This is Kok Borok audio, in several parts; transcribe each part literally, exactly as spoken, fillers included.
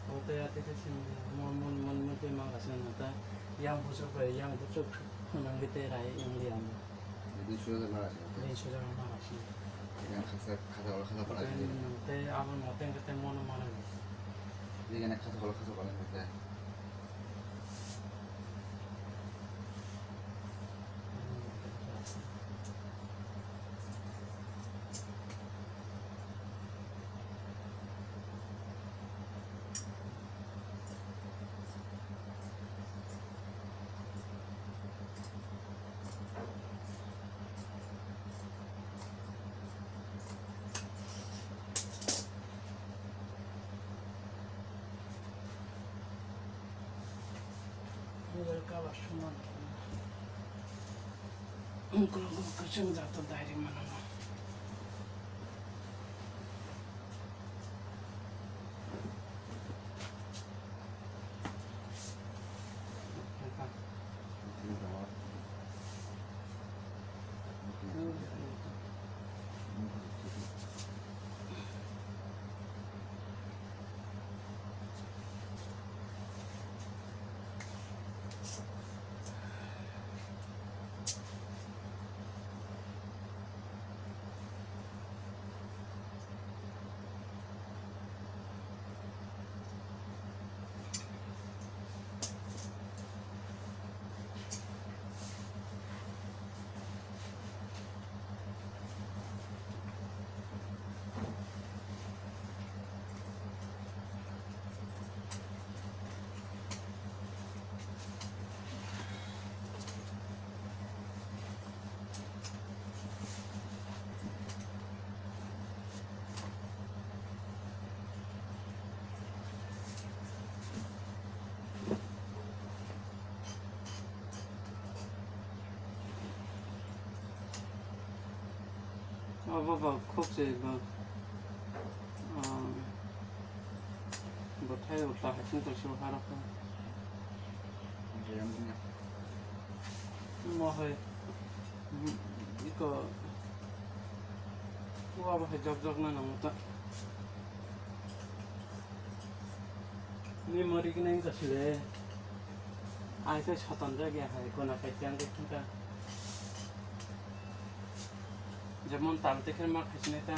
Ote ate ke sin mon mon mon mon te mang asin ta yang busuk bai yang busuk nang ke te rai yang di am. Din suja mang asin. Din suja mang asin. Yang khasa khasa wala khasa pala. Te abo mote ke te mon mon. Ini kan khasa wala khasa pala te. Mobile cover suma. Ungkol ungkol kwchwng jato diary mano. Obo bo khuk se bo, ah, bwthai utla hai sing tong se bo harok khe. Mo hai, iko, obo hai jok jok na nang ta. Memory khe nang ta sile. Ai khe soton jak ya hai, kona kaisa ang khe khinta. Jemon tal te khe ma khaisini ta.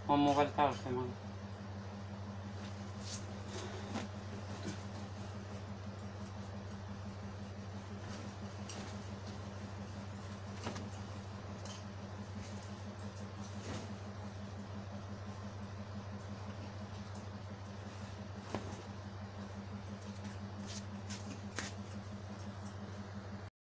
O mobile ta khe ma.